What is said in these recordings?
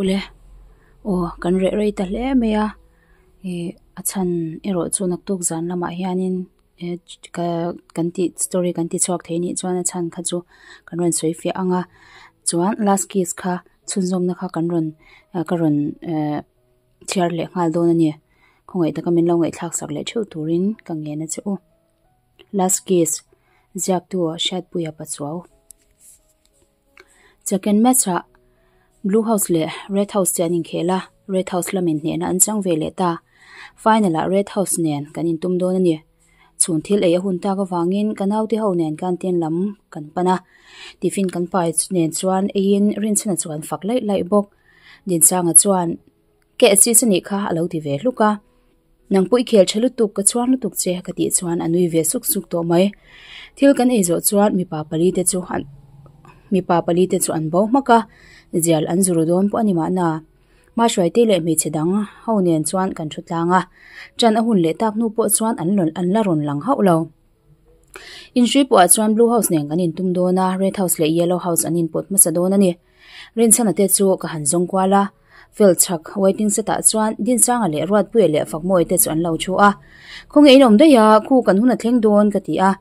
Ule aw kan reh rei ta hle mai a ih a chhan erawh chu naktuk zan lamah hianin ka kan tih story kan ti chhuak thei anih chuan a chhan kha chu kan rawn sawi fiah ang a chuan last kiss kha chhunzawmna kha kan rawn ka rawn ehh chhiar leh nghal dawn a ni khawngaih taka min lo ngaihthlak sak leh theuh turin ka ngen a che u last kiss ziaktu Hriatpuia Pachuau. Second match ah Blue House leh Red House te an inkhel a, Red House lamin hnehna an chang ve leh ta. Final ah Red House nen kan intum dawn a ni. Chhun thil ei a hun tak avangin ka naute ho nen canteen lam kan pan a, tiffin kan pai nen chuan eiin Rinchhana chu kan fak laih laih bawk. Dinsanga chuan Ke a chis a nih kha a lo ti ve hluk a, Nang pawh i khel tha lutuk, ka chhuang lutuk che ka tih chuan a nui ve suk suk tawh mai. Thil kan ei zawh chuan mipa pali te chu an mipa pali te chu an bo hmak a, zial an zuru dawn pawh a ni mahna. Mahruaite leh hmeichhe dang ho nen chuan kan thu tlang a, ṭan a hun leh tak hnu pawh chuan an lawn an la rawn lang hauh lo. Inhrui pawhah chuan Blue House nen kan intum dawn a, Red House leh Yellow House an inpawt hmasa dawn a ni. Rinchhana te chu ka han zawng kual a, Field chhak waiting set ah chuan Dinsanga leh Ruatpuia leh Fakmawia te chu an lo thu a. Khawnge in awm daih a, khu kan hun a thleng dawn ka ti a.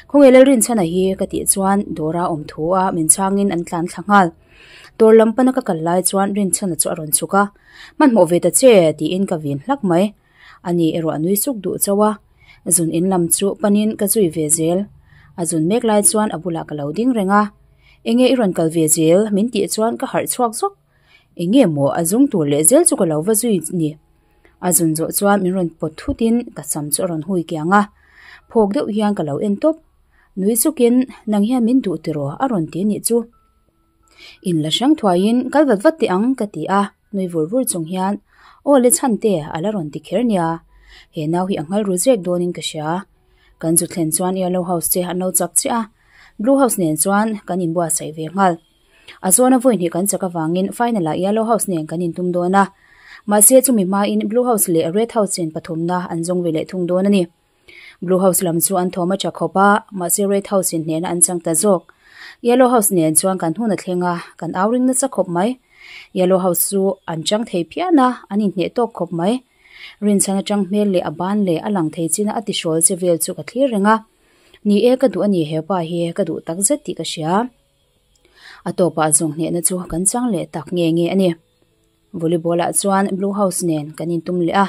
Khawnge Lalrinchhana hi ka tih chuan dawra awm thu a min chhangin an tlan thla nghal. Dawr lam pana ka kal lai chuan Rinchhana chu a rawn chhuk a, Hmanhmawh ve ta che tiin ka vin hlak mai. Ani erawh a nui suk duh chauh a, zun in lam chu panin ka zui ve zel. A zun mek lai chuan a bulah ka lo ding reng a, Enge i rawn kal ve zel min tih chuan ka harh chhuak zawk. Enge maw a zung tur leh zel chu ka lo va zui ni. A zun zawh chuan min rawn pawt thut in ka sam chu a rawn hui kiang a, phawk deuh hian ka lo en tawp. Nui sukin nang hian min duh tiraw a rawn ti nih chu. In la hrang thuaiin kal vat vat teh ang ka ti a, nui vur vur chung hian aw le chhan te a la rawn ti kher nia. He nau hi a nghal ru zek dawnin ka hria. Kan zu thlen chuan Yellow House te an lo chak chiah a, Blue House nen chuan kan inbuatsaih ve nghal. A zawna vawi hnih kan chak avangin final ah Yellow House nen kan intum dawn a, mahse chumi hmain Blue House leh Red House in pathumna an zawng ve leh thung dawn a ni. Blue House lam chu an thawm a tha khawp a, mahse Red House in hnehna an chang ta zawk. Yellow House nen chuan kan hun a thleng a, kan au ring nasa khawp mai. Yellow House chu an chang thei phian a, an inhneh tawk khawp mai. Rinchhan atang hmel leh a ban leh a lang thei chin a a tihrawl che vel chu ka thlir reng a. Ni e, ka duh a ni he pa hi, ka duh tak zet tih ka hria. A tawpah zawng hnehna chu kan chang leh tak nge nge a ni. Volleyball ah chuan Blue House nen kan intum leh a,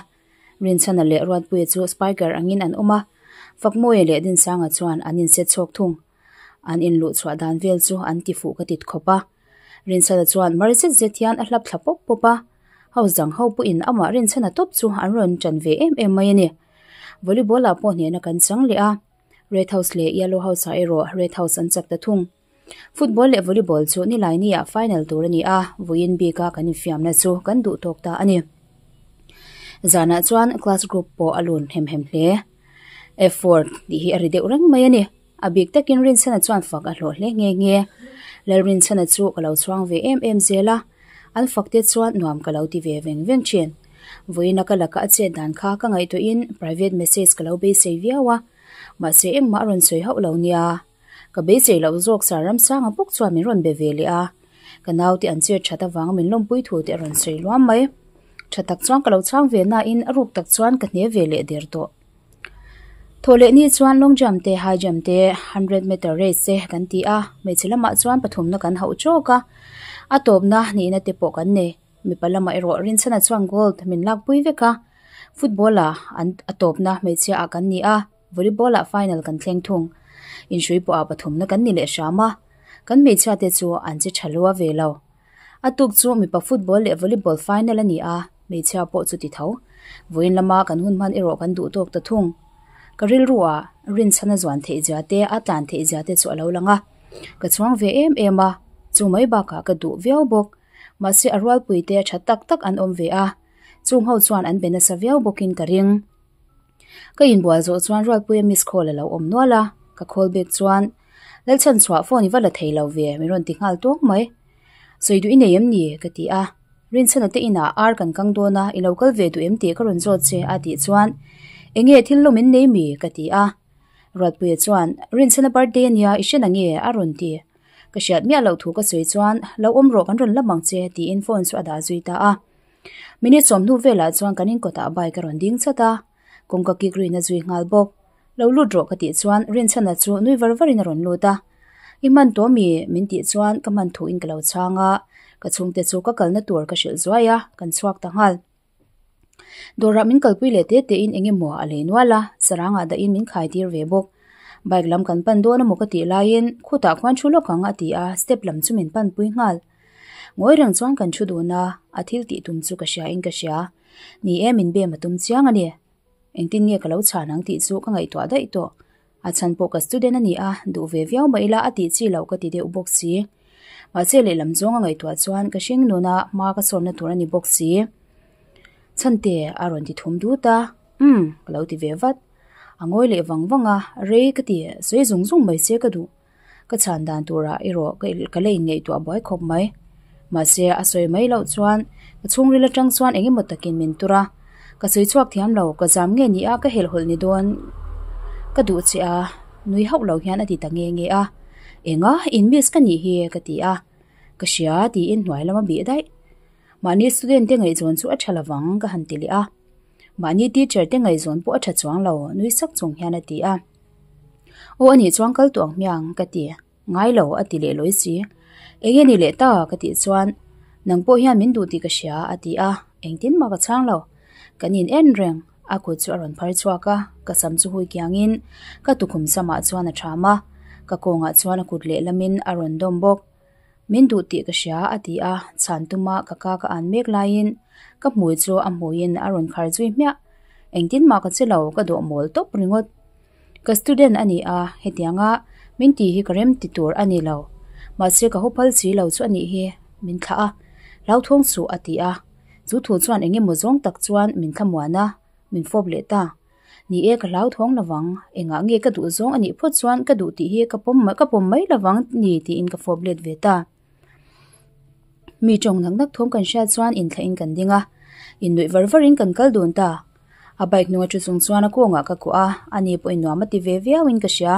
Rinchhana leh Ruatpuia chu spiker angin an awm a, Fakmawia leh Dinsanga chuan an inset chhawk thung. An inluh chhuah dan vel chu an ti fuh ka tit khawp a. Rinchhana chuan mar zet zet hian a hlap thla pawp pawp a, house dang ho pawhin amah Rinchhana tawp chu an rawn ṭan ve em em mai a ni. Volleyball ah pawh hnehna kan chang leh a, Red House leh Yellow House ah erawh Red House an chak ta thung. Football leh volleyball chu Nilaini ah final tur a ni a, vawiin bik a kan infiamna chu kan duh tawk ta a ni. Zanah chuan class group pawh a lun hem hem hle. F4 tih hi a ri deuh reng mai a ni. A bik takin Rinchhana chuan fak a hlawh hle nghe nghe. Lalrinchhana chu ka lo chhuang ve em em zel a, an fak te chuan nuam ka lo ti ve veng veng thin. Vawiina ka laka a chet dan kha ka ngaihtuahin private message ka lo beisei viau a, mahse engmah a rawn sawi hauh lo nia. Ka beisei loh zawk sar Ramsanga bawk chuan min rawn be ve leh a, ka naute an chet that avanga min lawmpui thu te a rawn sawi luam mai. Tha tak chuan ka lo chhang ve nain a ruk tak chuan ka hne ve leh der tawh. Thawh leh ni chuan long jump te high jump te hundred meter race te kan ti a, hmeichhe lamah chuan pathumna kan hauh chawk a, a tawpna nihna te pawh kan nei. Mipa lamah erawh Rinchhana chuan gold min lakpui vek a, football ah an a tawpna hmeichhia ah kan ni a, volleyball ah final kan thleng thung. Inhrui pawh ah pathumna kan ni leh hram a, kan hmeichhia te chu an che tha lua ve lo. A tuk chu mipa football leh volleyball final a ni a, hmeichhia pawh chu ti tho. Vawiin lama kan hun hman erawh kan duh tawk ta thung. Ka rilru ah rinchhan a zuan theih zia te, a tlan theih zia te chu a lo lang a. Ka chhuang ve em em a, chu mai bakah ka duh viau bawk. Mahse a rualpui te tha tak tak an awm ve a, chung ho chuan an be nasa viau bawkin ka ring. Ka inbual zawh chuan Ruatpuia miss call a lo awm nual a, ka call back chuan Lalchhan chhuah phone i va la thei lo ve min rawn ti nghal tawk mai. Sawi duh i nei em ni? ka ti a, Rinchhana te inah ar kan kang dawn a, i lo kal ve duh em tih ka rawn zawt che a tih chuan Enge thil lawm in nei mi? ka ti a, Ruatpuia chuan Rinchhana birthday a nia i hre na nge? a rawn ti. Ka hriat miah loh thu ka sawi chuan, Lo awm rawh kan rawn lam ang che, tiin phone chu a dah zui ta a. Minute sawmhnu velah chuan kan inkawtah bike a rawn ding chat a, kawngka kik rin a zui nghal bawk. Lo lut rawh ka tih chuan Rinchhana chu nui var varin a rawn lut a. I hman tawh mi? min tih chuan ka hman thuin ka lo chhang a, ka chhungte chu ka kalna tur ka hrilh zuai a, kan chhuak ta nghal. Dawrah min kalpui leh te tein eng emaw a lei nual a, sarangah dahin min khai tir ve bawk. Bike lam kan pan dawn emaw ka tih laiin khutah khuan thu lawk ang a ti a, step lam chu min panpui nghal. Ngawi reng chuan kan thu dun a, a thil tih tum chu ka hria in ka hria. Ni e, min bem a tum chiang a ni. Engtin nge ka lo chhan ang tih chu ka ngaihtuah daih tawh. A chhan pawh ka student a ni a, duh ve viau mah ila a tih chi loh ka ti deuh bawk si. Mahse lehlam zawng a ngaihtuah chuan ka hring nuna hma ka sawnna tur a ni bawk si. Chhante a rawn ti thum dut a, Umm, ka lo ti ve vat. A ngawi leh vang vang a, Rei ka ti, sawi zung zung mai se ka duh. Ka chhan dan turah erawh ka la inngaihtuah buai khawp mai. Mahse, a sawi mai loh chuan ka chhungril atang chuan eng emaw takin min tur a. Ka sawi chhuak thiam lo, ka zam nge ni a, ka helhhawlh ni dawn ka duh che a, nui hauh lo hian a ti ta nge nge a. Enga, in miss ka nih hi ka ti a. Ka hria tiin hnuai lama bih daih. Mahni student te ngaihzawn chu a tha lovang ka han ti leh a. Mahni teacher te ngaihzawn pawh a tha chuang lo, nui sak chung hian a ti a. Aw anih chuan kal tawh ang hmiang ka ti. Ngai lo a ti leh lawi si. Eng nge ni leh ta ka tih chuan nang pawh hian min duh tih ka hria a ti a, engtin mah ka chhang lo. Kan in en reng, a kut chu a rawn phar chhuak a, ka sam chu hui kiangin ka tukhum samah chuan a tham a, ka kawngah chuan a kut lehlamin a rawn dawm bawk. Min duh tih ka hria a ti a, chhan tuma ka ka ka an mek laiin ka hmui chu a hmuiin a rawn khar zui hmiah. Engtin mah ka che lo, ka dawh mawl tawp ringawt. Ka student a ni a, hetianga min tih hi ka rem ti tur a ni lo. Mahse ka hawphal si lo chu a nih hi, min thlah a, hlauthawng suh a ti a. Chu thu chuan eng emaw zawng tak chuan min thlamuan a, min fawp leh ta. Ni e, ka hlauthawng lovang, engah nge ka duh zawng a nih phawt chuan ka duh tih hi ka pawm ka pawm mai lovang ni tiin ka fawp let ve ta. Mi tawng nak nak thawm kan hriat chuan inthlahin kan ding a, innuih var varin kan kal dun ta. A bike hnung a thu chung chuan a kawngah ka kuah a, ani pawhin nuam a ti ve viauin ka hria.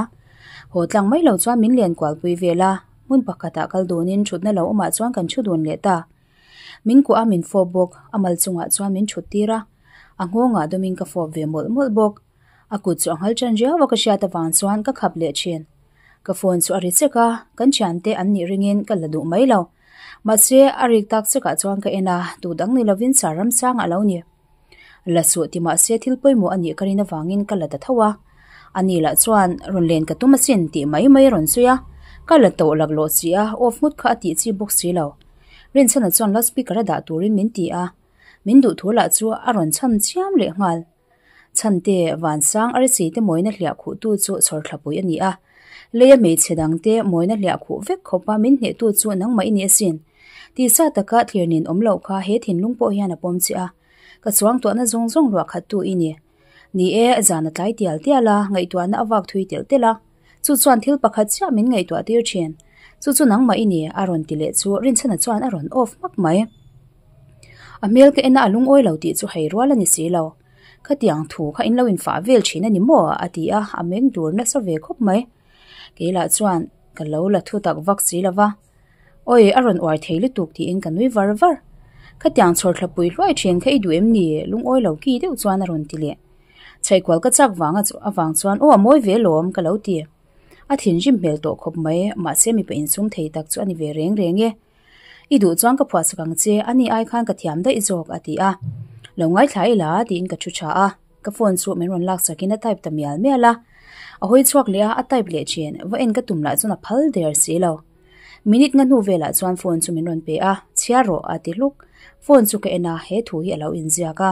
Haw tlang mai lo chuan min len kualpui vel a, hmun pakhatah kal dunin thutna lo awmah chuan kan thu dun leh ta. Min kuah a min fawp bawk, a mal chungah chuan min thut tir a, a nghawngah dawmin ka fawp ve mawlh mawlh bawk. A kut chu a nghal tan riau a ka hriat avang chuan ka khap leh thin. Ka phone chu a ri chek a, kan thiante an nih ringin ka la duh mai lo. Mahse, a rik tak chekah chuan ka en a, tu dang ni lovin sar ramsang a lo ni. La suh ti mahse thil pawimawh a nih ka rin avangin ka la ta tho a. Ani lah chuan rawn len ka tum asin tih mai mai a rawn sawi a, ka la tawh laklawh si a, off nghut kha a tih chi bawk si lo. Rinchhana chuan loudspeaker a dah turin min ti a, min duh thu lah chu a rawn chhan chiam leh nghal. Chhante, Vansang arsi te mawina hliah khuhtu chu chhawrthlapui a ni a, leia hmeichhe dangte mawina hliah khuh vek khawpa min hnehtu chu nangmah i ni asin. Tisa taka thlir nin awm loh kha he thinlung pawh hian a pawm che a, ka chuangtuahna zawng zawng luah khattu i ni. Ni e, zan a tlai tial tial a, ngaihtuahna a vak thui telh telh a, chu chuan thil pakhat chiah min ngaihtuah tir thin. Chu chu nangmah i ni, a rawn ti leh chu Rinchhana chuan a rawn off hmak mai. A hmel ka en a, a lungawi lo tih chu hei rual a ni si lo. Khatiang thu kha in lo infah vel thin a ni maw? a ti a, a meng dur nasa ve khawp mai. Kei lah chuan ka lo la thu tak vak si lo va. Awi, a rawn uar thei lutuk tiin ka nui var var. Khatiang chhawr thlapui hluai thin kha i duh em ni? Lungawi lo ki deuh chuan a rawn ti leh. Chhaihkual ka chak vang avang chuan aw a mawi ve lawm ka lo ti. A thinrim hmel tawh khawp mai, mahse mipa insum thei tak chu a ni ve reng reng e. I duh chuan ka phuahsak ang che, ani ai khan ka thiam daih zawk a ti a. Lo ngaithla ila tiin ka thu tha a, ka phone chu min rawn laksakin a type ta mial mial a. A hawi chhuak leh a, a type leh thin, va en ka tum lah chuan a phal der si lo. Minute nga hnu velah chuan phone chu min rawn pe a, chhiar rawh a ti hluk. Phone chu ka en a, he thu hi a lo inziak a.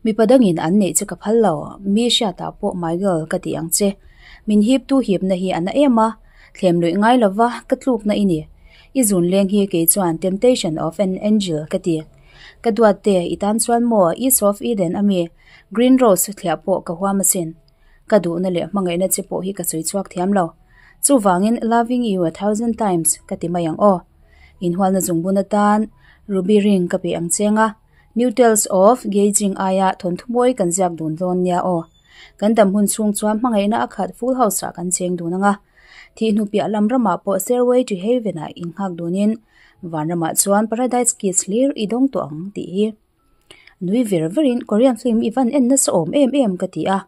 Mipa dangin an neih che ka phal lo, mi hriatah pawh my girl ka ti ang che. Min hiptu hipna hi a na em a, thlem luih ngai lova ka tlukna i ni. I zun leng hi kei chuan temptation of an angel ka ti. Ka duat te, i tan chuan maw East of Eden ami green rose thliah pawh ka huam asin. Ka duhna leh hmangaihna che pawh hi ka sawi chhuak thiam lo. Chuvangin loving you a thousand times ka ti mai ang aw. Inhualna zungbun atan ruby ring ka pe ang cheng a. New Tales of Geijing aia thawnthu mawi kan ziak dun dawn nia aw. Kan dam hun chhung chuan hmangaihna a khat full house ah kan cheng dun ang a. Thih hnu piah lam ramah pawh Stairway to Heaven-ah innghak dunin vanramah chuan Paradise Kiss hlir i dawng tawh ang tih hi. Nui ver verin Korean film i van en nasa awm em em ka ti a,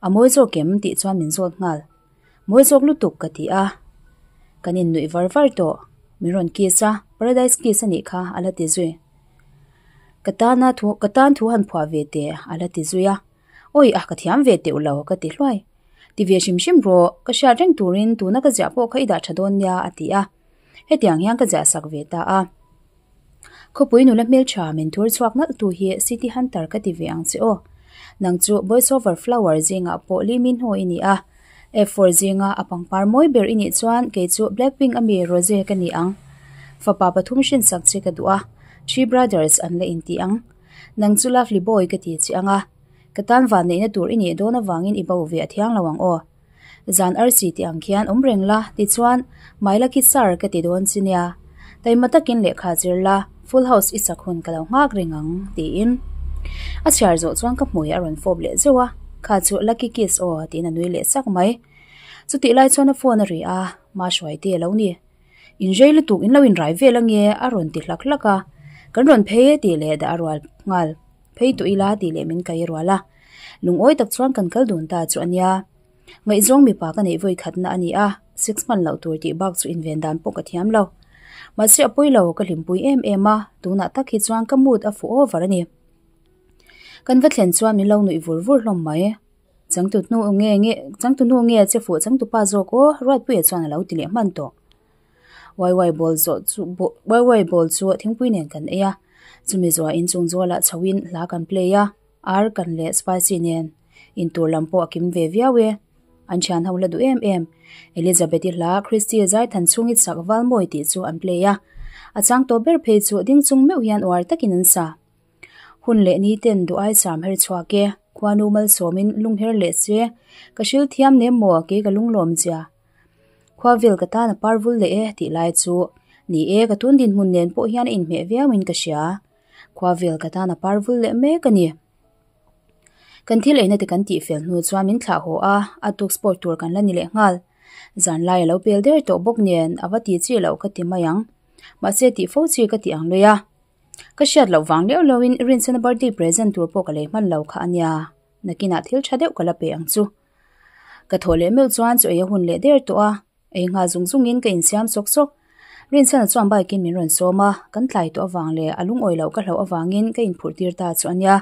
a mawi zawk em tih chuan min zawt nghal. Mawi zawk lutuk ka ti a, kan innuih var var tawh. Min rawn kiss a, Paradise Kiss a nih kha a la ti zui. Ka tana thu ka tan thu han phuah ve teh a la ti zui a, Awi a ka thiam ve teuh lo ka ti hluai. Ti ve hrim hrim rawh, ka hriat reng turin tuna ka ziah pawh kha i dah tha dawn nia a ti a, hetiang hian ka ziah sak ve ta a. Khawpui nula hmeltha min thur chhuak nalh tu hi City Hunter ka ti ve ang che aw. Nang chu Boys Over Flower zingah pawh Lee Min Ho i ni a, F4 zinga a pangpar mawi ber i nih chuan kei chu Blackpink ami Rose ka ni ang. Fapa pathum hrinsak che ka duh a, Three Brothers an la inti ang. Nang chu Lovely Boy ka ti che ang a, ka tan vanneihna tur i nih dawn avangin i bo ve a thiang lo ang aw. Zan arsi tih ang khian awm reng la, tichuan My Lucky Star ka ti dawn chi nia. Taima takin lehkha zir la, Full House i sak hun ka lo nghak reng ang, tiin. A chhiar zawh chuan ka hmui a rawn fawp leh zeuh a, Kha chu Lucky Kiss aw, tiin a nui leh sak mai. Chutih lai chuan a phone a ri a, Ma Hruaite a lo ni. Inrei lutuk in lo inrai vel ange a rawn ti hlak hlak a, Kan rawn phei e tih leh dah a rual nghal. Phei tawh ila tih leh min kai rual a. Lungawi tak chuan kan kal dun ta chu a nia. Ngaihzawng mipa ka neih vawi khatna a ni a, sex hman loh tur tih bak chu inven dan pawh ka thiam lo. Mahse a pawi lo ka hlimpui em em a, tunah tak hi chuan ka mood a fuh over a ni. Kan va thlen chuan min lo nuih vur vur hlawm mai. Changtu hnu nge nge changtu hnu nge che fuh changtu pa zawk aw Ruatpuia chuan a lo ti leh hman tawh. Waiwai bawl zawh chu waiwai bawl chu thingpui nen kan ei a, chumi zuah inchung zualah chhoin hla kan play a, ar kan leh spicy nen intur lam pawh a kim ve viau e. An thian ho la duh em em. Elizabeth-i hla Christy Zaithan chhungi chak val mawi tih chu an play a, a chang tawp ber phei chu ding chung meuh hian uar takin an sa. Hun leh ni ten duh ai sam her chhuak e, khuanu malsawmin lung her leh se, ka hril thiam nem maw kei ka lunglawm zia. Khua vel ka tan a par vul leh e tih lai chu ni e ka tun dinhmun nen pawh hian a inhmeh viauin ka hria. Khua vel ka tan a par vul leh mek a ni. Kan thil eina te kan tih fel hnu chuan min thlah haw a, a tuk sport tur kan la ni leh nghal. Zan lai a lo pel der tawh bawk nen a va ti chi loh ka ti mai ang. Mahse tih fo chi ka ti ang lui a. Ka hriat loh vang leuh leuhin Rinchana birthday present tur pawh ka lei hman lo kha a nia. Nakinah thil tha deuh ka la pe ang chu. Ka thawh leh meuh chuan chu ei a hun leh der tawh a, ei nghal zung zungin ka insiam sawk sawk. Rinchana chuan bike in min rawn sawm a, kan tlai tawh avang leh a lungawi loh ka hlauh avangin ka inphurh tir ta chu a nia.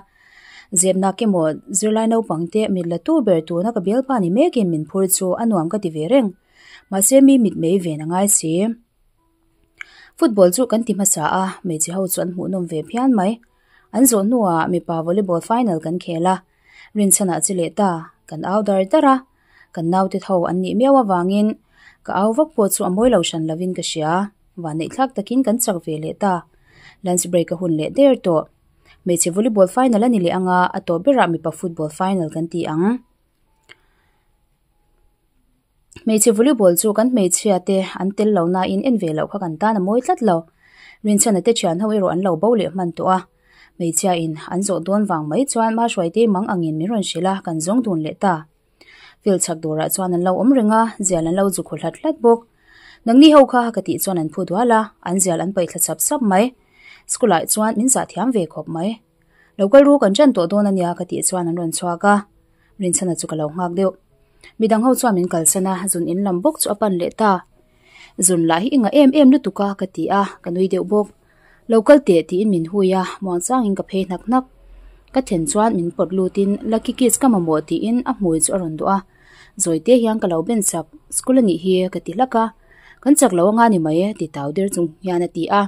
Zepnak emaw zirlai naupang te mit la tu ber tuna ka bialpa ni mekin min phur chu a nuam ka ti ve reng. Mahse mi mit mei ven a ngai si. Football chu kan ti hmasa a, hmeichhe ho chu an hmuhnawm ve phian mai. An zawh hnuah mipa volleyball final kan khel a. Rinchhanah chi leh ta, kan au dar dar a, kan naute tho an nih miau avangin ka au vak pawh chu a mawi lo hran lovin ka hria, vanneih thlak takin kan chak ve leh ta. Lunch break a hun leh der tawh. Hmeichhe volleyball final a ni leh anga a tawp berah mipa football final kan ti ang. Hmeichhe volleyball chu kan hmeichhia te an tel lo nain en ve loh kha kan tan a mawi tlat lo. Rinchhana te thian ho erawh an lo bo leh hman tawh a. Hmeichhia in an zawh dawn vang mai chuan Mahruaite mang angin min rawn hrilh a, kan zawng dun leh ta. Field chhak dawrah chuan an lo awm reng a, zial an lo zu khaw hlat hlat bawk. Nangni ho kha ka tih chuan an phu dual a, an zial an paih thla chap chap mai. School ah chuan min zah thiam ve khawp mai. Lo kal ru kan ṭan tawh dawn a nia ka tih chuan an rawn chhuak a, Rinchhana chu ka lo nghak deuh. Midang ho chuan min kalsan a, zun in lam bawk chu a pan leh ta. Zun lah hi i ngah em em lutuk a ka ti a, ka nui deuh bawk. Lo kal teh tiin min hui a, muangchangin ka phei hnak hnak. Ka then chuan min pawt lutin Lucky Kiss ka mamawh tiin a hmui chu a rawn duh a. Zawite hian ka lo ben chak, school a nih hi ka ti hlak a, kan chak lo anga ni mai e ti tau der chung hian a ti a.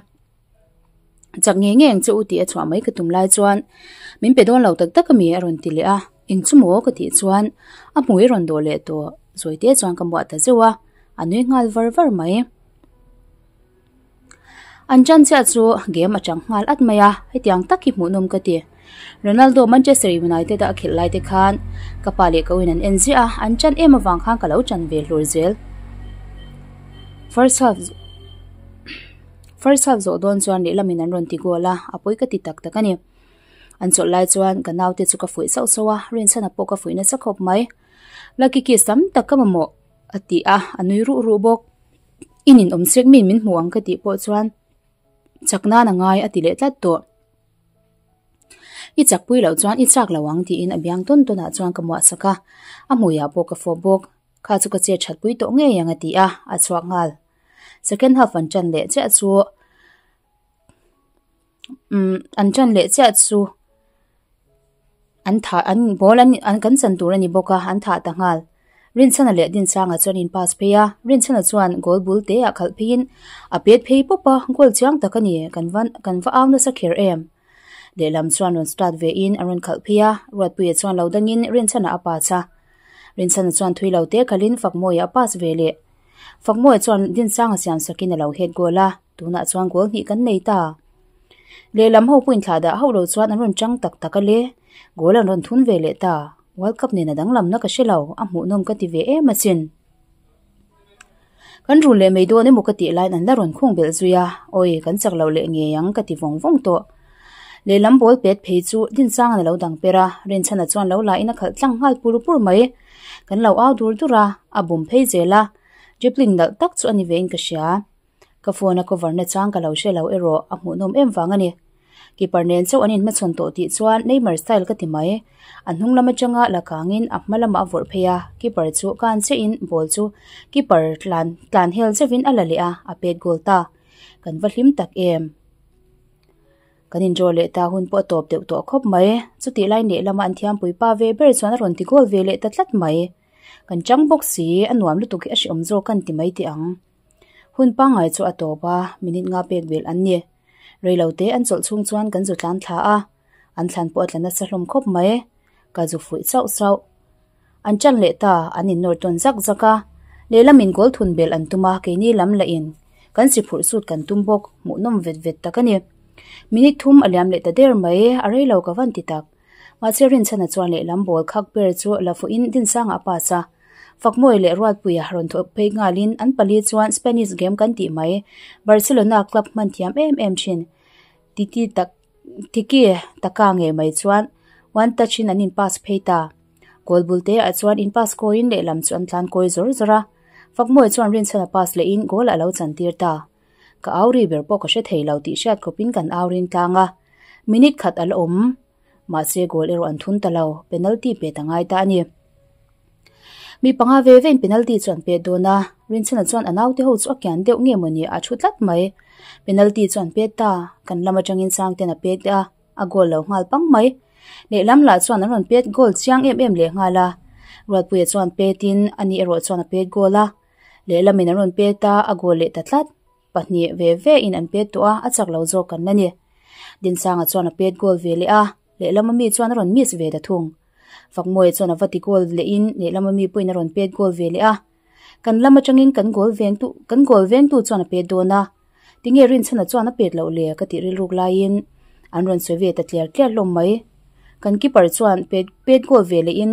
Chak nge nge ang che u tih a chhuah mai ka tum lai chuan min pe dawn lo tak tak ami a rawn ti leh a, eng chu maw ka tih chuan a hmui rawn dawh leh tawh zawite chuan ka muah ta zeuh a, a nui nghal var var mai. An chan chiah chu game a chang nghal at mai a, hetiang tak hi hmuhnawm ka ti. Ronaldo Manchester United a a khelh lai te khan ka pa leh ka uin an en ziah a, an chan em avang khan ka lo chan ve hlur zel. First half First half zawh dawn chuan lehlamin an rawn ti goal a, a pawi ka ti tak tak a ni. An chawlh lai chuan ka naute chu ka fuih sauh sauh a, Rinchhana pawh ka fuih nasa khawp mai. Lucky Kiss tam tak ka mamawh. A ti a, a nui ruh ruh bawk. I ninawm sek min min hmu ang ka tih pawh chuan chak nan a ngai a ti leh tlat tawh. I chak pui loh chuan i chak lo ang tiin a biang tawn tawnah chuan ka muah sak a, a hmuiah pawh ka fawp bawk. Kha chu ka chet that pui tawh ngei ang a ti a, a chhuak nghal. Second half an tan leh chiah chu umm an tan leh chiah chu an thah an ball an an kan chan tur a ni bawk a an thah ta nghal. Rinchhana leh Dinsanga chuan in pass phei a, Rinchhana chuan goal bul te ah khalh pheiin a pet phei pawp a, goal chiang tak a ni, kan va kan va au nasa kher em. Lehlam chuan rawn start ve in a rawn khalh phei a, Ruatpuia chuan lo dangin Rinchhana a pass a. Rinchhana chuan thui lo te khalhin Fakmawia a pass ve leh. Fakmawia chuan Dinsanga siam sakin a lo head goal a, tunah chuan goal hnih kan nei ta. Lehlam ho pawhin thlah dah hauh lo chuan an rawn chang tak tak a le, goal an rawn thun ve leh ta. World Cup nen a danglamna ka hre lo, a hmuhnawm ka ti ve em asin. Kan rul leh mai dawn emaw ka tih laiin an la rawn khung belh zui a, awi kan chak loh leh ngei ang ka ti vawng vawng tawh. Lehlam ball pet phei chu Dinsanga'n a lo dang per a, Rinchhana chuan lo la in a khalh tlang nghal pur pur mai. Kan lo au dur dur a, a bum phei zel a, dribbling nalh tak chu a ni ve in ka hria. Ka phone a cover na chang ka lo hre lo erawh a hmuhnawm em vang a ni. Keeper nen chauh an inhmachhawn tawh tih chuan Neymar style ka ti mai. A hnung lam atanga la kangin a hma lamah a vawrh phei a, keeper chu kan chiahin ball chu keeper tlan tlan hel zeuhin a la leh a, a pet goal ta. Kan va hlim tak em. Kan indraw leh ta hun pawh a tawp deuh tawh khawp mai. Chutih lai neh lama an thiampui pa ve ber chuan a rawn ti goal ve leh ta tlat mai. Kan chang bawk si, a nuam lutuk hi a hreawm zawk kan ti mai teh ang. Hun pangngai chu a tawp a, minute nga pek belh an ni. Reilote an chawlh chhung chuan kan zu tlan thla a, an thlan pawh a tla nasa hlawm khawp mai. Ka zu fuih chauh chauh. An ṭan leh ta, an innawr tawn zak zak a. Lehlam in goal thun belh an tum a, keini lam lah in kan si phurh sut kan tum bawk, hmuhnawm vet vet tak a ni. Minute thum a liam leh ta der mai, a reilo ka van ti tak. Mahse Rinchhana chuan lehlam ball khak ber chu la fuhin Dinsanga a pass a. Fakmawi leh Ruatpuia rawn thawk phei nghalin an pali chuan Spanish game kan tih mai Barcelona club hman thiam em em thin Titi tak Tiki taka ngei mai chuan one touch in an in pass phei ta. Goal bul te ah chuan in pass kawiin lehlam chu an tlan kawi zawr zawr a. Fakmawi chuan Rinchhana pass lehin goal a lo chantir ta. Ka au ri ber pawh ka hre thei lo tih hriat khawpin kan au ring tlang a. Minute khat a la awm. Mahse goal erawh an thun ta lo, penalty pet a ngai ta a ni. Mi panga ve vein penalty chu an pet dawn a, Rinchhana chuan a naute ho chu a kian deuh nge mawni a thu tlat mai. Penalty chu an pet ta, kan lam atangin Sangten a pet a, a goal lo nghal pang mai. Lehlam lah chuan an rawn pet goal chiang em em leh nghal a, Ruatpuia chuan petin ani erawh chuan a pet goal a, lehlamin an rawn pet a, a goal leh ta tlat. Pahnih ve ve in an pet tawh a, a chak lo zawk kan la ni. Dinsanga chuan a pet goal ve leh a, lehlam ami chuan a rawn miss ve ta thung. Fakmawia chuan a va ti goal leh in lehlam ami pawhin a rawn pet goal ve leh a. Kan lam atangin kan goal veng tu kan goal vengtu chuan a pet dawn a. Tinge Rinchhana chuan a pet loh le ka tih rilruk laiin an rawn sawi ve ta tliar tliar hlawm mai. Kan keeper chuan pet pet goal ve leh in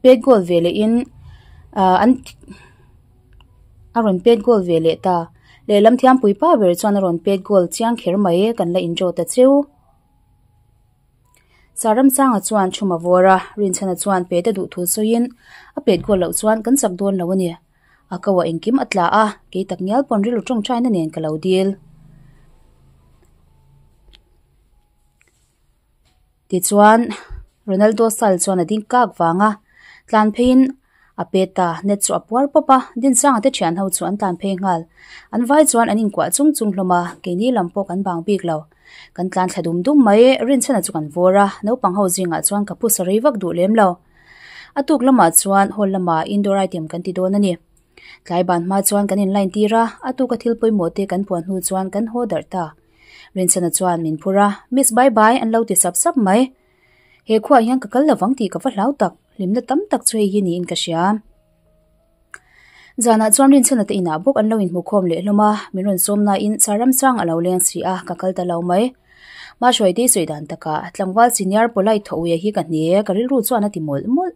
Pet goal ve leh in ah an a rawn pet goal ve leh ta lehlam thiampui pa ber chuan a rawn pet goal chiang kher mai kan la in draw ta cheu. Saramsanga chuan thuma vawr a Rinchhana chuan pet a duh thu sawiin a pet goal loh chuan kan chak dawn lo a ni. A ko ah engkim a tla a kei tak ngial pawn rilru tawngtaina nen ka lo dil. Tichuan, Ronaldo style chuan a ding kak vang a, tlan pheiin a pet a, net chu a puar pawp a, Dinsanga te thian ho chu an tlan phei nghal. An vai chuan an inkuah chung chung hlawm a, keini lam pawh kan bang bik lo. Kan tlan thla dum dum mai, Rinchhana chu kan vawr a, naupang ho zingah chuan ka phusa rei vak duh lem lo. A tuk lamah chuan hall lamah indoor item kan ti dawn a ni. Tlai ban hma chuan kan in line tir a, a tuka thil pawimawh te kan puan hnu chuan kan haw darh ta. Rinchhana chuan min phur a, Miss bye bye an lo ti sap sap mai. He khuaah hian ka kal lovang tih ka va hlau tak, hlimna tam tak chu hei hi niin ka hria. Zanah chuan Rinchhana te inah bawk an lo inhmukhawm leh hlawm a, min rawn sawm nain Saramsang a lo leng si a, ka kal ta lo mai. Mahruaitei sawi dan takah tlangval senior polite thawhawia hi ka hne, ka rilru chuan a ti mawlh mawlh.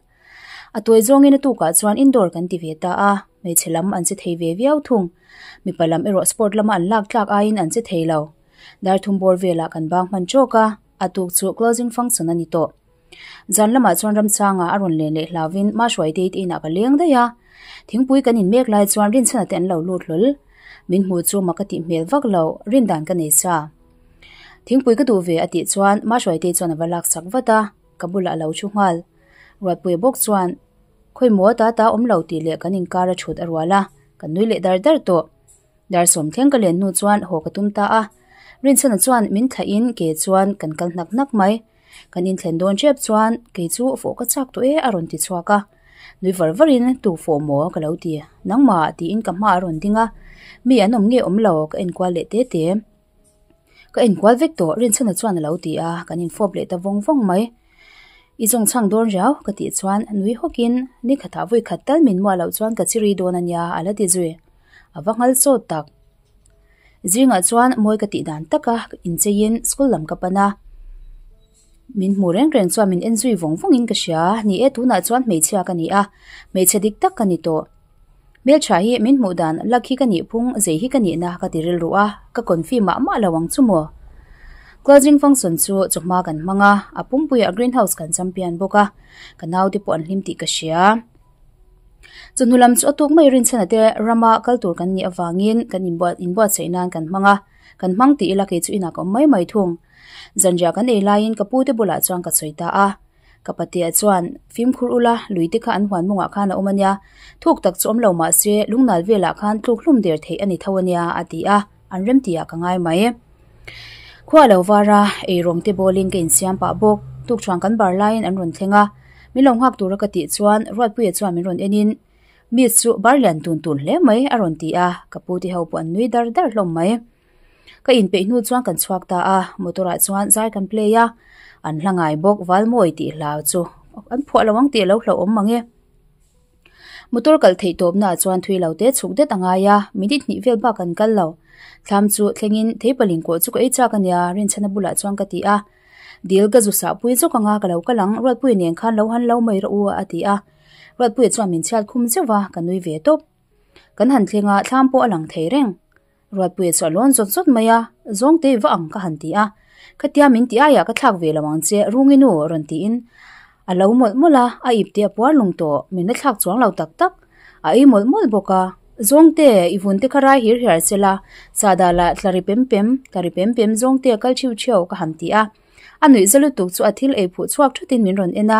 A tuai zawngin a tukah chuan indoor kan ti ve ta a, hmeichhe lam an che thei ve viau thung. Mipa lam erawh sport lama an lak tlak aiin an che thei lo. Darthum bawr velah kan bang hman tawk a, a tuk chu closing function a ni tawh. Zan lamah chuan Ramsanga a rawn len leh hlauvin Mahruaitei te inah ka leng daih a. Thingpui kan inmek lai chuan Rinchhana te an lo lut hlawl. Min hmu chu mak ka tih hmel vak lo, rindan ka nei sa. Thingpui ka duh ve a tih chuan Mahruaitei chuan a va lak sak vat a, ka bulah a lo thu nghal. Ruatpuia bawk chuan, Khawi maw ta ta awm lo tih leh kan inkar a thut a rual a, kan nui leh dar dar tawh. Dar sawm thleng ka len hnu chuan haw ka tum ta a, Rinchhana chuan min thlaih in ke chuan kan kal hnak hnak mai. Kan inthlen dawn tep chuan kei chu fawh ka chak tawh e a rawn ti chhuak a. Nui var var in tu fawh maw ka lo ti, nangmah tiin ka hma a rawn ding a, mi an awm nge awm lo ka enkual leh te te. Ka enkual vek tawh Rinchhana chuan a lo ti a, kan infawp leh ta vawng vawng mai. I zawng chhang dawn riau ka tih chuan nui hawkin ni khatah vawi khat tal min muah loh chuan ka chiri dawn a nia a la ti zui. A va nghal sawt tak. Zingah chuan mawi ka tih dan taka incheiin school lam ka pan a. Min hmu reng reng chuan min en zui vawng vawngin ka hria. Ni e tunah chuan hmeichhia ka ni a, hmeichhe dik tak ka ni tawh. Hmeltha hi min hmuh dan lak hi ka nih phung zei hi ka nihna ka ti rilru a, ka confi mah mah lo ang chu maw. Closing function chu chawhma kan hmang a, a pumpuiah greenhouse kan champion bawk a, ka naute pawh an hlim tih ka hria. Chawhnu lam chu a tuk mai rinchhana te rama kal tur kan nih avangin kan inbuat inbuatsaih nan kan hmang a, kan hmang tih ila kei chu inah ka awm mai mai thung. Zanriah kan ei laiin ka pute bulah chuan ka sawi ta a. Ka patea chuan, Fimkhur ula, lui te kha an huan mawngah khan a awm a nia. Thuk tak chu awm lo mah se, lungnal velah khan tluk hlum der theih a ni tho a nia, a ti a, an rem tihah ka ngai mai. Khua lo var a, eirawng te bawlin ka insiam pah bawk. Tukṭhuan kan bar laiin an rawn thleng a, min lo nghak tura ka tih chuan Ruatpuia chuan min rawn enin, Miss chu bar lian tun tun hle mai, a rawn ti a, ka pu te ho pawh an nui dar dar hlawm mai. Ka inpeih hnu chuan kan chhuak ta a, motor ah chuan zai kan play a, an hla ngai bawk Valmawi tih hla chu an phuah lo ang tih a lo hlauhawm mang e. Motor kal theih tawpna ah chuan thui lo te chhuk det a ngai a, minute hnih vel bak an kal lo. Thlam chu thlengin theipaling kawh chu ka ei chak a nia, Rinchhana bulah chuan ka ti a. Dil ka zu sah pui zawk anga ka lo kal ang, Ruatpuia nen khan lo han lo mai rawh u a ti a. Ruatpuia chuan min chhiat khum zeuh va, ka nui ve tawp. Kan han thleng a, thlam pawh a lang thei reng. Ruatpuia chu a lawn zawt zawt mai a, Zawngte va ang ka han ti a, Khatia min ti aiah ka thlak ve lo ang che, Rungi nu rawn tiin a lo mawlh mawlh a, a ip te a puar lung tawh, min la thlak chuang lo tak tak, a ei mawlh mawlh bawk a, Zawngte, i vun te kha rai hir hiar che la, sahdah lah tla ri pem pem, tla ri pem pem Zawngte a kal thiu thiau ka han ti a, a nuih za lutuk chu a thil ei phuh chhuak thutin min rawn en a,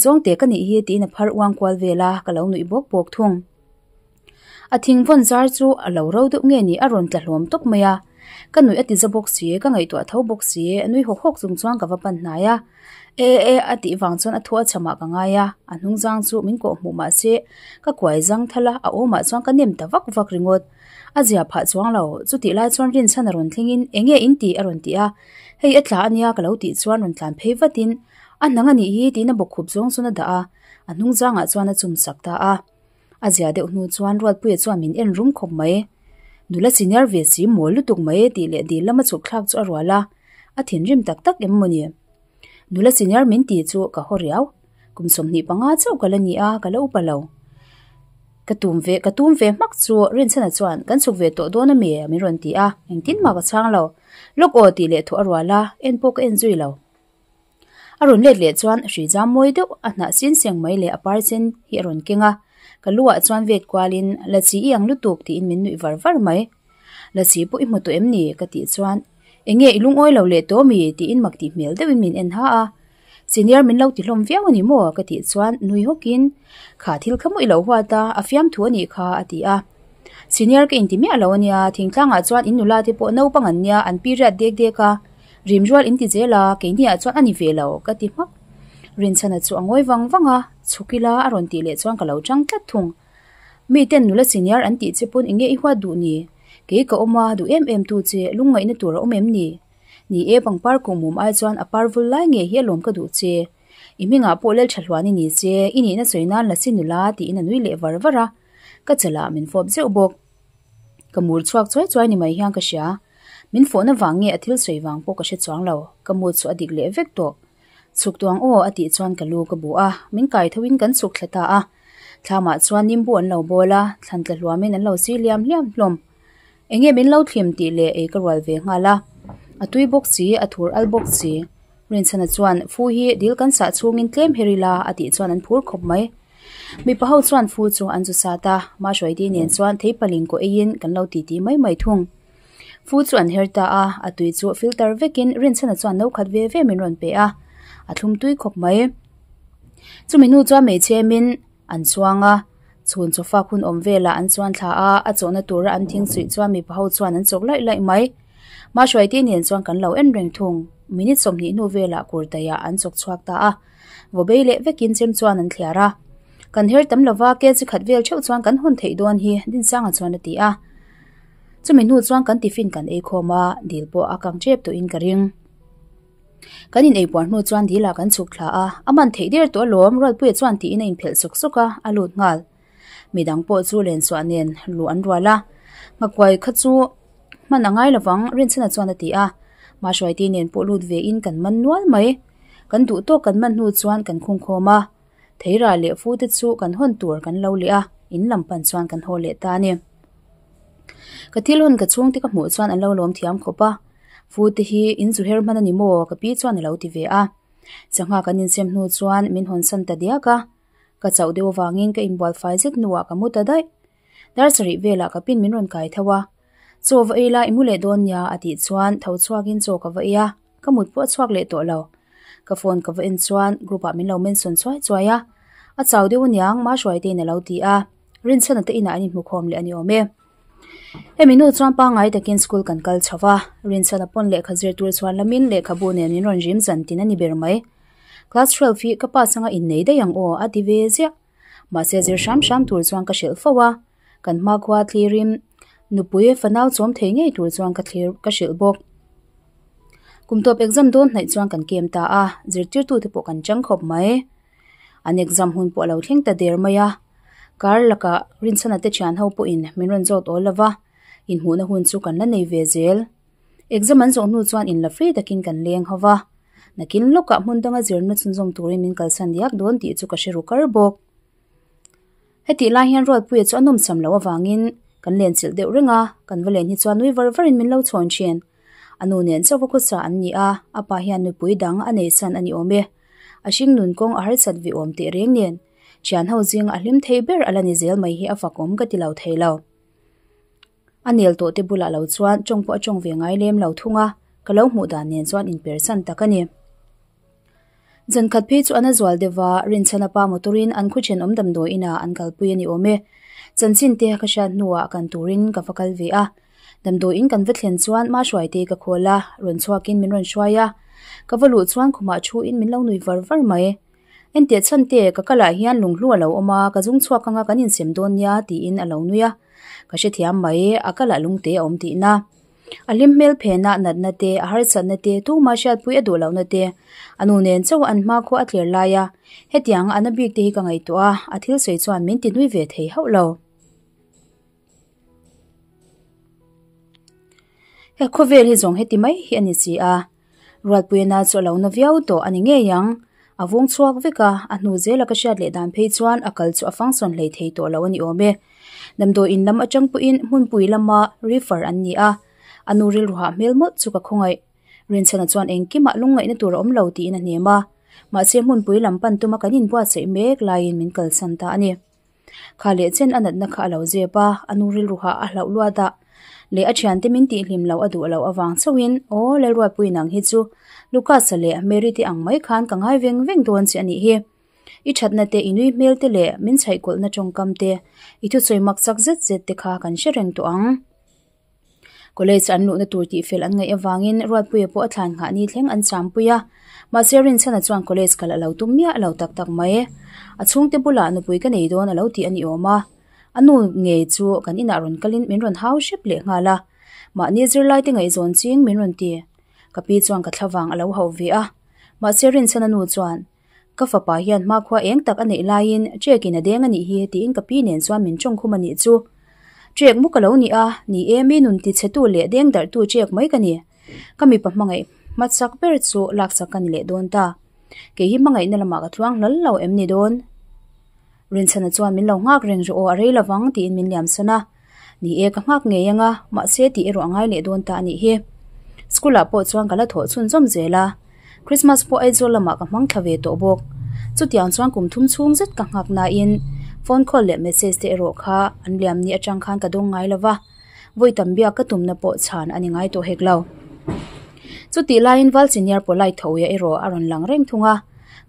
Zawngte ka nih hi tiin a phar uang kual vel a, ka lo nuih bawk bawk thung. A thing vawn zar chu a lo ro deuh nge ni a rawn tla hlawm tawp mai a, ka nuih a ti za bawk si, ka ngaihtuah tho bawk si, a nui hawk hawk chung chuan ka va pan hnai a, e e a tih vang chuan a thu a chhamah ka ngai a, a hnung zang chu min kawh hmuh mah se ka kuai zang thal a, a awmah chuan ka nem ta vak vak ringawt, a zia phah chuang lo, chutih lai chuan rinchhan a rawn thleng in eng nge in tih a rawn ti a, hei a tla a nia ka lo tih chuan rawn tlan phei vat in a hnang a nih hi tiin a bawkkhup zawng chuan a dah a, a hnung zangah chuan a chum sak ta a. A zia deuh hnu chuan Ruatpuia chuan min en rum khawp mai. Nula senior ve si mawl lutuk mai tih leh dil lama chhuk thlak chu a rual a, a thinrim tak tak em maw ni? Nula senior min ti chu ka haw riau. Kum 25 chauh ka la ni a, ka la upa lo. Ka tum ve, ka tum ve hmak chu Rinchhana chuan kan chhuk ve tawh dawn ami? min rawn ti a, engtin mah ka chhang lo. Lawk aw tih leh thawh a rual a, en pawh ka en zui lo. A rawn let leh chuan hrui zam mawi deuh a hnah sin seng mai leh a par sen hi a rawn keng a, ka lu ah chuan vet kualin Lasi i ang lutuk tiin min nuih var var mai. Lasi pawh i hmu tawh em ni? ka tih chuan Enge i lungawi lo leh tawh mi? tiin mak tih hmel deuhin min en ha a. Senior min lo ti hlawm viau a ni maw? ka tih chuan nui hawkin Kha thil kha maw i lo huat a, a fiamthu a nih kha a ti a. Senior ka inti miah lo a nia, thingtlangah chuan in nula te pawh naupang an nia, an period dek dek a, rim rual inti zel a, keiniah chuan a ni ve lo, ka ti hmak. Rinchhana chu a ngawi vang vang a, chhuk ila a rawn tih leh chuan ka lo chang tlat thung. Miten nula senior an tih che pawn enge i huat duh ni? Kei ka awm a, duh em em tu che, lungngaihna tur a awm em ni? Ni e, pangpar kuhmum ai chuan a par vul lai nge hi alawm ka duh che. I hmingah pawh Laltha Hluan i ni che, i nihna sawi nan la si nula tiin a nui leh var var a. Ka chalah min fawp zeuh bawk. Ka mur chhuak chuai chuai ni mai hian ka hria. Min fawhna vang nge a thil sawi vang pawh ka hre chuang lo, ka mood chu a dik leh vek tawh. Chhuk tuang aw a tih chuan ka lu ka bu a, min kai tho in kan chhuk thla ta a. Thlamah chuan nimbu an lo bawl a, thlan tla hluamin an lo si liam hliam hlawm. Enge min lo thlim tih leh ei ka rual ve nghal a. A tui bawk si, a thur al bawk si. Rinchhana chuan, Fu hi dil kan sah chhungin tlem her ila a tih chuan an phur khawp mai. Mipa ho chuan fu chu an zu sat a, Mahruaiti nen chuan theipaling kaw eiin kan lo titi mai mai thung. Fu chu an her ta a, a tui chu filter vekin Rinchhana chuan no khat ve ve min rawn pe a, a thlum tui khawp mai. Chumi hnu chuan hmeichhemin an chuang a, chhun chawfak hun awm velah an chuan thla a, a chawhna tura an thing suih chuan mipa ho chuan an chawk laih laih mai. Mahruaiti nen chuan kan lo en reng thung, minute 20 hnu velah kurtaiah an chawk chhuak ta a. Vawbei leh vekin chem chuan an thliar a. Kan her tam lova kg khat vel theuh chuan kan hawn theih dawn hi Dinsanga chuan a ti a. Chumi hnu chuan kan tiffin kan ei khawm a, dil pawh a kang tep tawhin ka ring. Kan in eipuar hnu chuan dil ah kan chhuk thla a, a man theih der tawh alawm Ruatpuia chuan tiin a inphelh sawk sawk a, a lut nghal. Midang pawh chu lensuah nen luh an rual a, nghakuai kha chu hman a ngai lovang Rinchhana chuan a ti a, Mahruaiti nen pawh lut ve in kan man nual mai. Kan duh tawk kan man hnu chuan kan khung khawm a, theira leh fu te chu kan hawn tur kan lo leh a, in lam pan chuan kan haw leh ta a ni. Ka thil hawn ka chhungte ka hmuh chuan an lo lawm thiam khawp a, fu te hi in zu her hman a ni maw ka pi chuan a lo ti ve a. Sangha kan insem hnu chuan min hawn san ta diak a, ka chauh deuh avangin ka inbual fai zet hnuah ka mu ta daih. Dar sarih velah ka pin min rawn kai tho a, Chaw va ei la i mu leh dawn nia a tih chuan tho chhuakin chaw ka va ei a, ka mut pawh a chhuak leh tawh lo. Ka phone ka va en chuan group ah min lo mention chuai chuai a, a chau deuh aniang Mahruaitein a lo ti a, Rinchhana te inah an inhmukhawm leh a ni awm e. Hemi hnu chuan pangngai takin school kan kal chho va, Rinchhana pawn lehkha zir tur chhuan lamin lehkhabu nen min rawn rim zan tin a ni ber mai. Class 12 hi ka pass anga innei daih ang aw a ti ve ziah. Mahse zir hram hram tur chuan ka hrilh fo a, kan hmakhua thlirin nupui fanau chawm thei ngei tur chuan ka thlir ka hrilh bawk. Kum tawp exam dawn hnaih chuan kan kem ta a, zirtirtute pawh kan chang khawp mai. An exam hun pawh a lo thleng ta der mai a, kar lakah Rinchhana te thian ho pawhin min rawn zawt awl lova, inhmuhna hun chu kan la nei ve zel. Exam an zawh hnu chuan inla free takin kan leng ho va, nakin lawkah hmun danga zirna chhunzawm turin min kalsan diak dawn tih chu ka hre ru kar bawk. Hetih lai hian Ruatpuia chu a nawmsam loh avangin kan lenchilh deuh reng a, kan va len hi chuan nui var varin min lo chhawn thin. A nu nen chauh va khawsa an ni a, a pa hian nupui dang a nei san a ni awm e. A hring nun kawng a harsat ve awm teh reng nen, thian ho zing a hlim thei ber a la ni zel mai hi a fak awm ka ti lo thei lo. A nel tawh te bulah lo chuan tawng pawh a tawng ve ngai lem lo thung a, ka lo hmuh dan nen chuan inper chan tak a ni. Zan khat phei chu an a zual deuh va, Rinchhana pa motor-in an khu thenawm damdawi inah an kalpui a ni awm e. Chanchin te ka hriat hnuah kan turin ka va kal ve a. Damdawi in kan va thlen chuan Mahruaite ka khawl a, rawn chhuakin min rawn hruai a. Ka va luh chuan khumah thuin min lo nui var var mai. Enteh chhan te, ka kalah hian lunghlu a lo awm a, ka zung chhuak anga kan insem dawn nia tiin a lo nui a. Ka hrethiam mai, a kalah lungte a awm tihna. A hlim hmel phenah natna te, a harsatna te, tuma hriatpui a duh lohna te, a nu nen chauh an hmakhua a tlir lai a, hetiang a na bik te hi ka ngaihtuah a, a thil sawi chuan min ti nui ve thei hauh lo. He khawvel hi zawng heti mai hi a ni si a, Ruatpuiana chu a lo na viau tawh a ni ngei ang. A vung chhuak vek a, a hnu zela ka hriat leh dan phei chuan a kal chu a function hlei thei tawh lo a ni awm e. Damdawi in lam atang pawhin hmunpui lama refer an ni a, a nu rilru hah hmel mawlh chu ka khawngaih. Rinchhana chuan engkimah lungngaihna tur a awm lo tiin a hnem a, mahse hmunpui lam pan tuma kan inbuatsaih mek laiin min kalsan ta a ni. Kha leh chen a natna kha a lo zep a, a nu rilru hah a hlauh luat a, leh a thiante min tihhlim loh a duh loh avang chauhin, Aw Lalruatpui nang hi chu Lucas-a leh Mary te ang mai khan ka ngai veng veng dawn che a nih hi. I thatna te, i nui hmel te leh min chhaihkawlhna tawngkam te, i thusawi mak chak zet zet te kha kan hre reng tawh ang. College an luhna tur tihfel an ngaih avangin Ruatpuia pawh a thlan nghah ni thleng an champui a, mahse Rinchhana chuan college kal a lo tum miah lo tak tak mai. A chhungte bulah nupui ka nei dawn a lo tih a ni awm a, a nu ngei chu kan inah rawn kalin min rawn hau hrep leh nghal a, mahni zirlaite ngaihzawn ching min rawn ti. Ka pi chuan ka thlavang a lo hauh ve a, mahse Rinchhana nu chuan Ka fapa hian hmakhua eng tak a neih laiin Ṭekin a deng a nih hi tiin ka pi nen chuan min ṭawngkhum a nih chu. Ṭek mu ka lo ni a, ni e mi nun tichhetu leh deng darhtu ṭek mai ka ni. Ka mipa hmangaih hmasak ber chu laksak ka ni leh dawn ta. Kei hi hmangaihna lamah ka tluang hlawl lo em ni dawn? Rinchhana chuan min lo nghak reng rawh aw a rei lovang tiin min liamsan a. Ni e ka nghak ngei anga mahse tih erawh a ngai leh dawn ta a nih hi. School ah pawh chuan ka la thawh chhunzawm zel a. Christmas pawh Aizawl lamah ka hmang thla ve tawh bawk. Chutiang chuan kum thum chhung zet ka nghak nain phone call leh message te erawh kha an liam ni atang khan ka dawng ngai lo va, vawi tam biak ka tumna pawh chhan a ni ngai tawh hek lo. Chutih laiin Val Senior Polite Thoia erawh a rawn lang reng thung a,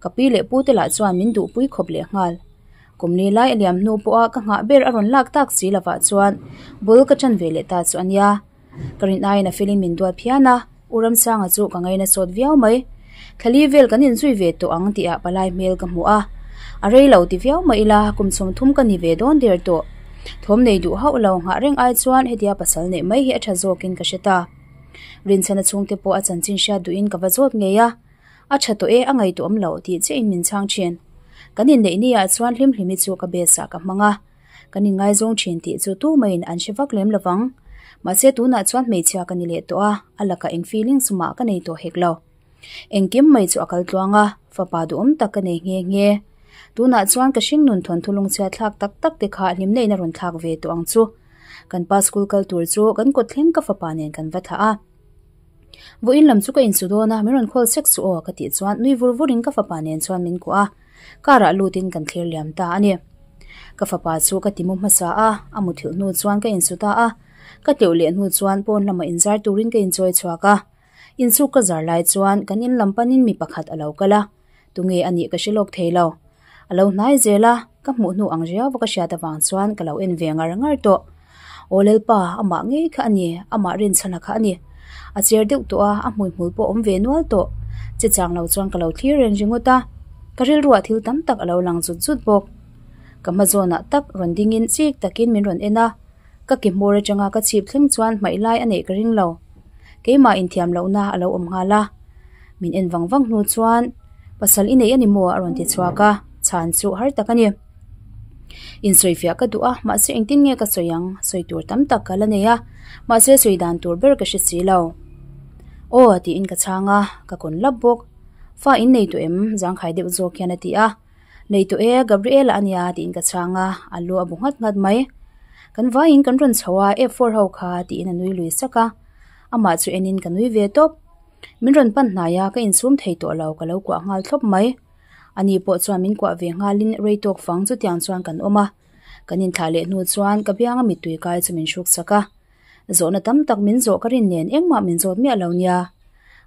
ka pi leh pu te lah chuan min duhpui khawp leh nghal. Kum li lai a liam hnu pawha ka nghah ber a rawn lak tak si lovah chuan bul ka ṭan ve leh ta chu a nia. Ka rin aiin a felin min duat phian a, U Ramsanga chu ka ngaina sawt viau mai. Thlali vel kan inzui ve tawh ang tihah palai hmel ka hmu a, a rei lo ti viau mah ila kum chhawmthum ka ni ve dawn der tawh. Thawm nei duh hauh lo nghah reng ai chuan hetia pasal neih mai hi a tha zawkin ka hre ta. Rinchhana chhungte pawh a chanchin hriat duhin ka va zawt ngei a, a tha tawh e a ngaihtuah awm loh tih chiahin min chhang thin. Kan inneih ni ah chuan Hlimhlimi chu ka base ah ka hmang a. Kan inngaizawng thin tih chu tu maiin an hre vak lem lovang. Mahse tunah chuan hmeichhia ka ni leh tawh a, a lakah eng feelings mah ka nei tawh hek lo. Engkim mai chu a kal tluang a, fapa duhawm tak ka nei nghe nghe. Tunah chuan ka hringnun thawnthu lungchhia thlak tak tak te kha hlimna in a rawn thlak ve tawh ang chu. Kan pa school kal tur chu kan kawt thleng ka fapa nen kan va thlah a. Vawiin lam chu ka insu dawn a, min rawn khawl sek suh aw ka tih chuan nui vur vurin ka fapa nen chuan min kuah a. Car ah lutin kan thlir liam ta a ni. Ka fapa chu ka ti mu hmasa a, a muthilh hnu chuan ka insu ta a. Ka tleuh leh hnu chuan pawn lamah inzar turin ka inchawi chhuak a. Insuk ka zar lai chuan kan in lam panin mi pakhat a lo kal a, tunge a nih ka hre lawk thei lo. A lo hnai zel a, ka hmuh hnu ang riau va ka hriat avang chuan ka lo en ve ngar ngar tawh. Aw Lalpa, amah ngei kha a ni, amah rinchhana kha a ni. A cher deuh tawh a, a hmuihmul pawh a awm ve nual tawh. Che chang lo chuan ka lo thlir reng ringawt a, ka rilruah thil tam tak a lo lang zut zut bawk. Ka hma zawnah tak rawn dingin chik takin min rawn en a, ka ke hmawr atanga ka chhip thleng chuan hmaih lai a neih ka ring lo. Keimah inthiam lohna a lo awm nghal a, min en vang vang hnu chuan pasal i nei a ni maw a rawn ti chhuak a, chhan chu har tak a ni. Insawifiah ka duh a, mahse engtin nge ka sawi ang, sawi tur tam tak ka la nei a, mahse sawi dan tur ber ka hre si lo. Aw tiin ka chhang a, ka kawn lap bawk. Fa in nei tawh em? Zangkhai deuh zawk hian a ti a. Nei tawh e, Gabriela a nia tiin ka chhang a, a lu a bu nghat nghat mai. Kan vaiin kan rawn chho a, F four ho kha tiin a nui lui sak a, amah chu enin ka nui ve tawp. Min rawn pan hnai a, ka insum thei tawh lo, ka lo kuah nghal thlawp mai. Ani pawh chuan min kuah ve nghalin rei tawk fang chutiang chuan kan awm a, kan inthlah leh hnu chuan ka bianga mittui kai chu min hruk sak a. Zawhna tam tak min zawh ka rin nen engmah min zawt miah lo nia.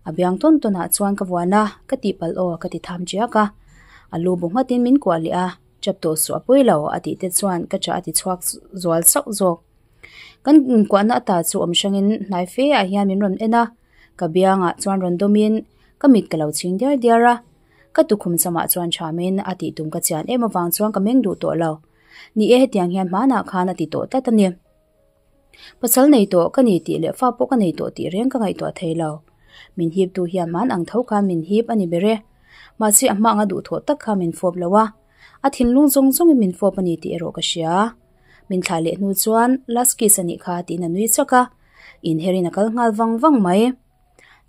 A biang tawn tawnah chuan ka vuan a, ka tihpalh aw ka ti tham chiak a. A lu bu nghatin min kuah leh a, chap tawh suh a pawi lo a tih te chuan ka chah a ti chhuak zual sauh zawk. Kan inkuahna ata chu awm hrangin hnai fe ah hian min rawn en a, ka biangah chuan rawn dawmin ka mit ka lo chhing diar diar a. Ka tukhum chamah chuan thamin a tih tum ka chian em avang chuan ka meng duh tawh lo. Ni e hetiang hian hmanah khan a ti tawh tlat a ni. Pasal nei tawh ka ni tih leh fa pawh ka nei tawh tih reng ka ngaihtuah thei lo. Min hip tu hian hman ang tho khan min hip a ni ber e. Mahse a hma anga duhthawh tak kha min fawp lo a, a thinlung zawng zawngin min fawp a ni tih erawh ka hria. Min thlah leh hnu chuan last kiss a nih kha tiin a nui chak a, inherin a kal nghal vang vang mai.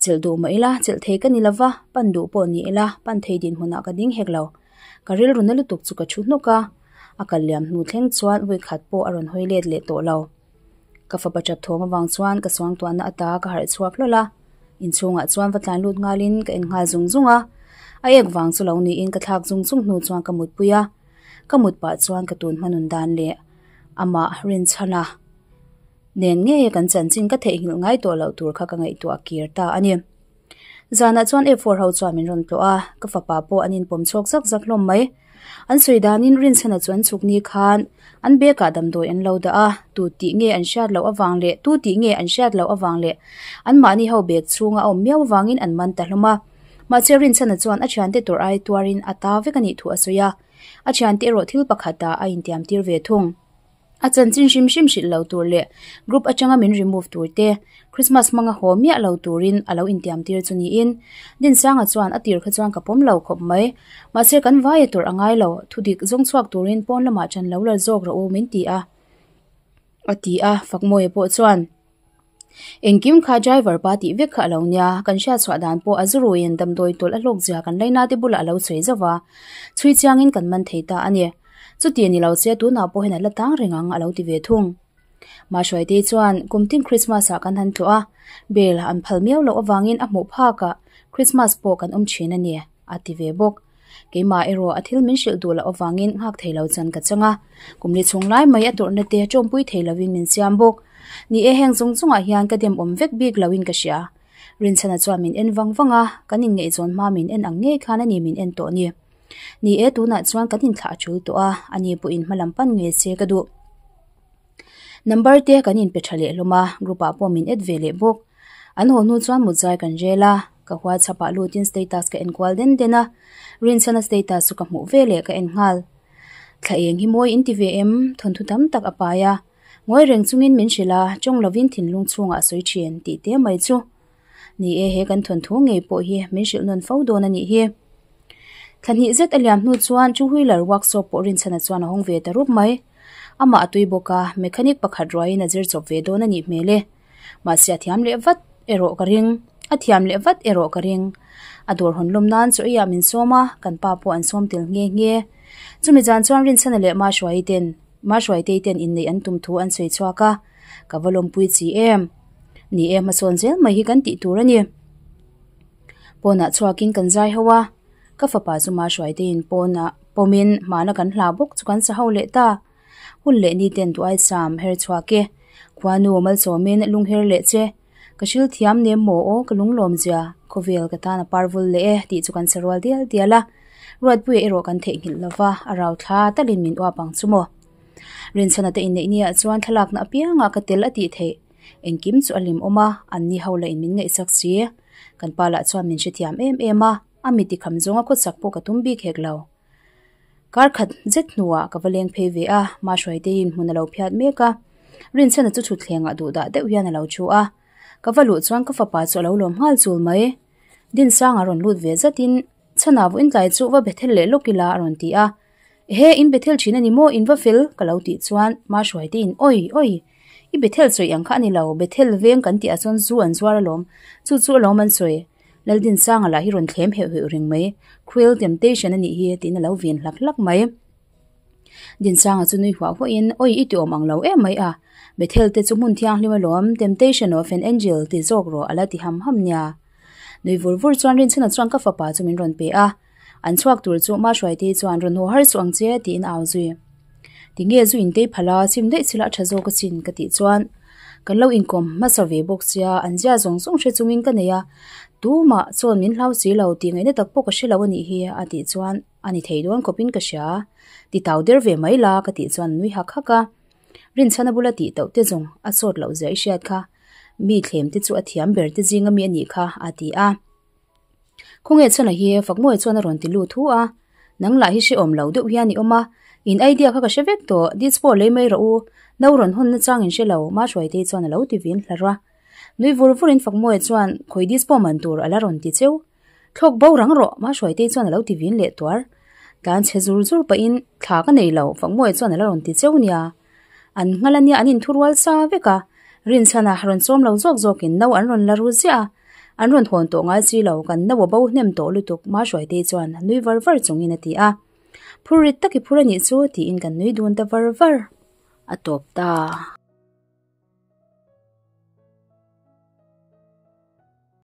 Chelh duh mah ila, chelh thei ka ni lo va, pan duh pawh ni ila, pan thei dinhmunah ka ding hek lo. Ka rilru na lutuk chu ka thu hnawk a, a kal liam hnu thleng chuan vawi khat pawh a rawn hawi let leh tawh lo. Ka fapa tap thawm avang chuan ka suangtuahna ata ka harh chhuak hlawlh a, inchhungah chuan va tlan lut nghalin ka en nghal zung zung a, a ek vang chu lo niin ka thlak zung zung hnu chuan ka mutpui a, ka mut pah chuan ka tun hmanun dan leh amah rinchhan a. Nen ngeia kan chanchin ka theihnghilh ngai tawh loh tur kha ka ngaihtuah kir ta a ni. Zanah chuan F four ho chuan min rawn tlawh a, ka fapa pawh an inpawm chhawk zak zak hlawm mai. An sawi danin Rinchhana chu an chhuk ni khan an bag ah damdawi an lo dah a, tu tih nge an hriat loh avang leh tu tih nge an hriat loh avang leh anmahni ho bag chhunga a awm miau avangin an man ta hlawm a. Mahse Rinchhana chuan a thiante tawrh ai tuarin a ta vek a nih thu a sawi a, a thiante erawh thil pakhatah a intiam tir ve thung. A chanchin hrim hrim hrilh lo tur leh group atanga min remove tur te, Christmas hmanga haw miah lo turin a lo intiam tir chu niin Dinsanga chuan a tir kha chuan ka pawm lo khawp mai. Mahse kan vaia tawrh a ngai lo, thudik zawng chhuak turin pawn lamah chan lo la zawk rawh u min ti a, a ti a, Fakmawia pawh chuan. Engkim kha driver pa tih vek kha a lo nia, kan hriat chhuah dan pawh a zu ruiin damdawi tawlh a hlawk zia kan laina te bulah a lo sawi zauh va, chhui chiangin kan man thei ta a ni. Chuti ni lo che tunah pawh hian a la tang reng ang a lo ti ve thung. Mahruaitei chuan kum tin Christmas ah kan han tlawh a, bel an phal miau loh avangin a hmuh phakah. Christmas pawh kan awm thin a ni, a ti ve bawk. Keimah erawh a thil min hrilh duh loh avangin nghak thei lo chuan ka chang a, kum li chhung lai mai a tawrhna te tawmpui thei lovin min siam bawk. Ni e, heng zawng chungah hian ka dem awm vek bik loin ka hria. Rinchhana chuan min en vang vang a, kan inngaihzawn hma min en ang ngei khan a ni min en tawh ni. Ni e, tunah chuan kan inthlah a tul tawh a, ani pawhin hma lam pan ngei se ka duh. Number te kan inpe tha leh hlawm a, group ah pawh min add ve leh bawk. An haw hnu chuan mut zai kan rel a, ka WhatsApp ah lutin status ka en kual den den a, Rinchhana status chu ka hmuh ve leh ka en nghal. Thla eng hi mawi in ti ve em? Thawnthu tam tak a pai a, ngawi reng chungin min hrilh a, tawng lovin thinlung chhungah a sawi thin tih te mai chu. Ni e, he kan thawnthu ngei pawh hi min hrilh nawn fo dawn a nih hi. Thla hnih zet a liam hnu chuan two wheeler workshop pawh Rinchhana chuan a hawng ve ta rup mai. Amah a tui bawk a, mechanic pakhat ruaiin a zir chawp ve dawn a nih hmel e. Mahse a thiam leh vat erawh ka ring, a thiam leh vat erawh ka ring. A dawr hawn lawm nan chaw eiah min sawm a, kan pa pawh an sawm tel nghe nghe. Chumi zan chuan Rinchhana leh Mahruaii ten Mahruaitei ten inneih an tum thu an sawi chhuak a, ka va lawmpui chi em. Ni e, hmasawn zel mai hi kan tih tur a ni. Pawnah chhuakin kan zai ho a, ka fapa chu Mahruaiteiin pawnah pawmin hmana kan hla bawk chu kan sa ho leh ta. Hun leh ni ten duai sam her chhuak e, khuanu malsawmin lungher leh che, ka hril thiam nem maw aw ka lunglawm zia, khawvel ka tan a parvul leh e tih chu kan sa rual dial dial a, Ruatpuia erawh kan theihnghilh lova, a rau thla talin min uap ang chu maw. Rinchhana te inneih ni ah chuan thlalakna apiangah ka tel a tih theih, engkim chu a hlim awm a, anni ho lah in min ngaihsak si. Kan pa lah chuan min hrethiam em em a, a mit tikham zawnga khawchak pawh ka tum bik hek lo. Kar khat zet hnuah ka va leng phei ve a, Mahruaiteiin hmun a lo phiat mek a, Rinchhana chu thutthlengah duhdah deuh hian a lo thu a, ka va luh chuan ka fapa chu a lo lawm nghal chul mai. Dinsanga rawn lut ve zatin, Chhana vawiin tlai chu va Bethel leh lawk ila a rawn ti a, Ehe, in Bethel thin a ni maw, in va fel? ka lo tih chuan Mahruaiteiin, Awi, awi, i Bethel sawi ang kha a ni lo, Bethel veng kan tih ah chuan zu an zuar alawm, chu chu alawm an sawi. Laldinsanga lah hi rawn thlem heuh heuh reng mai, Cruel temptation a nih hi tiin a lo vin hlak hlak mai. Dinsanga chu nui huah huahin, Awi i ti awm ang lo em mai a, Bethel te chu hmun thianghlim alawm, temptation of an angel ti zawk rawh a la ti ham ham nia. Nui vur vur chuan Rinchhana chuan ka fapa chu min rawn pe a, an chhuak tur chu Mahruaitei chuan rawn haw har suh ang che tiin a au zui. Tinge zu intei phalh a, chim daih chila a tha zawk asin ka tih chuan kan lo inkawm hmasa ve bawk sia, an zia zawng zawng hre chungin ka nei a, tumah chuan min hlau si lo tih ngaihna tak pawh ka hre lo a nih hi a tih chuan a ni thei dawn khawpin ka hria, ti tau der ve mai la ka tih chuan a nui hak hak a, Rinchhana bula tih tauh te zawng a sawt loh zia i hriat kha, mi thlem te chu a thiam ber te zinga mi a nih kha a ti a. Khawnge chhana hi Fakmawi chuan a rawn ti lut hu a, Nang lah hi hrehawm lo deuh hian i awm a, in idea kha ka hre vek tawh, dispo lei mai rawh u, no rawn hawn na chang in hre lo, Mahruaitei chuan a lo ti vin hlar a. Nui vur vur in Fakmawi chuan khawi dispo man tur a la rawn ti cheu. Thlawk bo rang rawh, Mahruaitei chuan a lo ti vin leh tuar. Tlan chhe zur zur pahin thla ka nei lo, Fakmawi chuan a la rawn ti cheu nia. An nghal ania an inthurual sa vek a, Rinchhana rawn sawm lo zawk zawkin no an rawn la ru ziah a, an rawn hawn tawh ngai si lo, kan no a bo hnem tawh lutuk Mahruaitei chuan nui var var chungin a ti a. Phur rit tak i phur a nih chu tiin kan nui dun ta var var. A tawp ta.